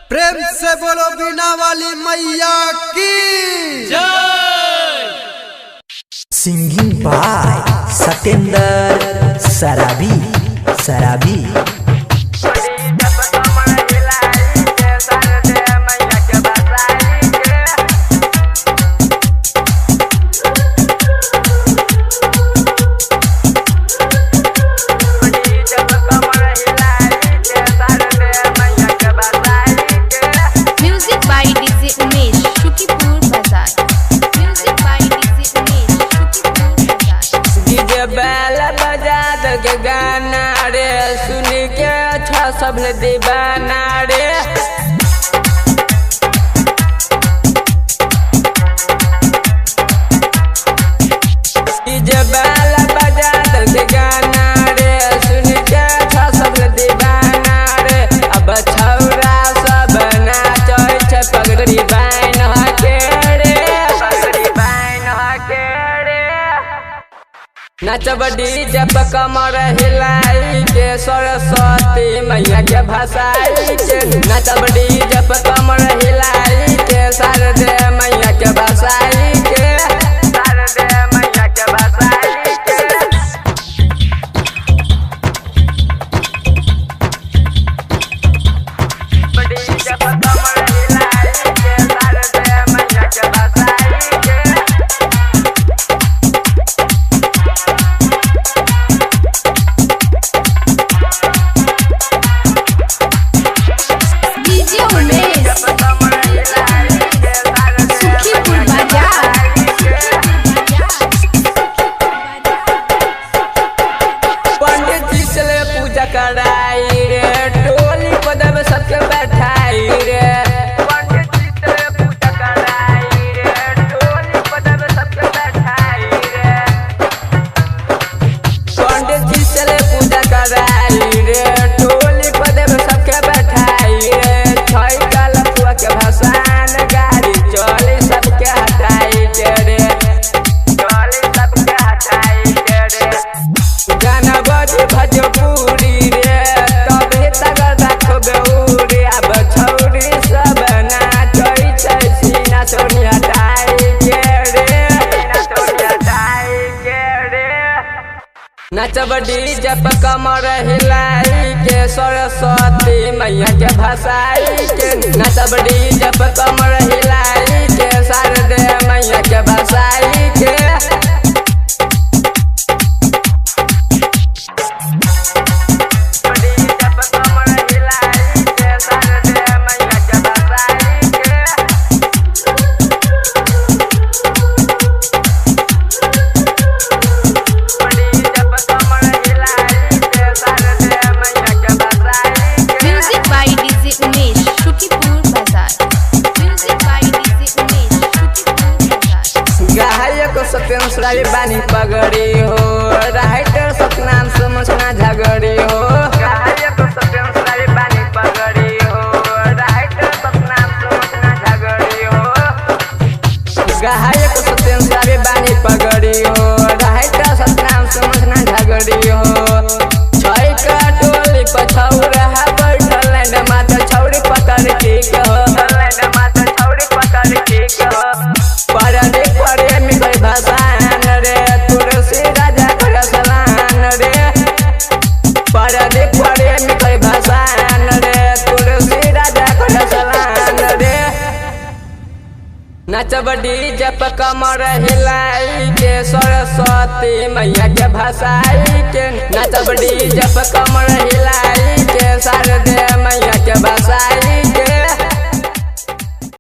प्रेम से बोलो बीना वाली मैया की। Singing by Satendra Sarabi Sarabi. Music by DJ Umesh, Shukipur Bazaar. Music by DJ Umesh, Shukipur Bazaar. DJ बैल बजा दे के गाना रे, सुन के अच्छा सब दीवाना रे। डीजे बैल बजा दे के गाना रे, सुन के अच्छा सब दीवाना रे। अब छौरा सब नाचै छै पगड़ी बान्हि के रे, पगड़ी बान्हि के रे। नचब डीजे पर कमर हिलाई के, सरस्वती मैया के भसाई के। नचब डीजे पर कमर हिलाई के, शारदे मैया के भसाई के, शारदे मैया के भसाई के। डीजे पर कमर हिलाई के, शारदे मैया के भसाई के। DJ Umesh, Sukhipur Bazaar. पंडित जी से ले पूजा कराई रे, टोली पदब सबके बैठाई रे। पंडित जी से ले पूजा कराई रे, टोली पदब सबके बैठाई रे। पंडित जी से ले पूजा कराई रे, टोली पदब सबके बैठाई रे। छै काल पुआ के भसान गाड़ी चली सबके हटाई के रे, चली सबके हटाई के रे। गाना बजी भोजपुरी रे, तबे तगर रखबे उरे। अब छौरी सब नाचै छै सीना सोनी हटाई के रे, सीना सोनी हटाई के रे। नचब डीजे पर कमर हिलाई के, सरस्वती मैया के भसाई के। नचब डीजे पर कमर हिलाई के, शारदे मैया के भसाई के। डीजे पर कमर हिलाई के, शारदे मैया के भसाई के। डीजे पर कमर हिलाई के, शारदे मैया के भसाई के। Music by DJ Umesh, Shukipur Bazaar. Music by DJ Umesh, Shukipur Bazaar. गायक सत्यम सराय बानी पगड़ी हो, राइटर सतनाम समझना झगड़ी हो। गायक सत्यम सराय बानी पगड़ी हो, राइटर सतनाम समझना झगड़ी हो। गायक सत्यम सराय बानी पगड़ी हो, राइटर सतनाम समझना झगड़ी हो। छै का टोली पछौरा बैठल न माता छौरी पकड़ के हो, न माता छौरी पकड़ के हो। परदे परे मिलै भसान रे, तुलसी राजा कर सलान रे। परदे परे मिलै भसान रे, तुलसी राजा कर सलान रे। नचब डीजे पर कमर हिलाई के, सरस्वती मैया के भसाई के। नचब डीजे पर कमर हिलाई के।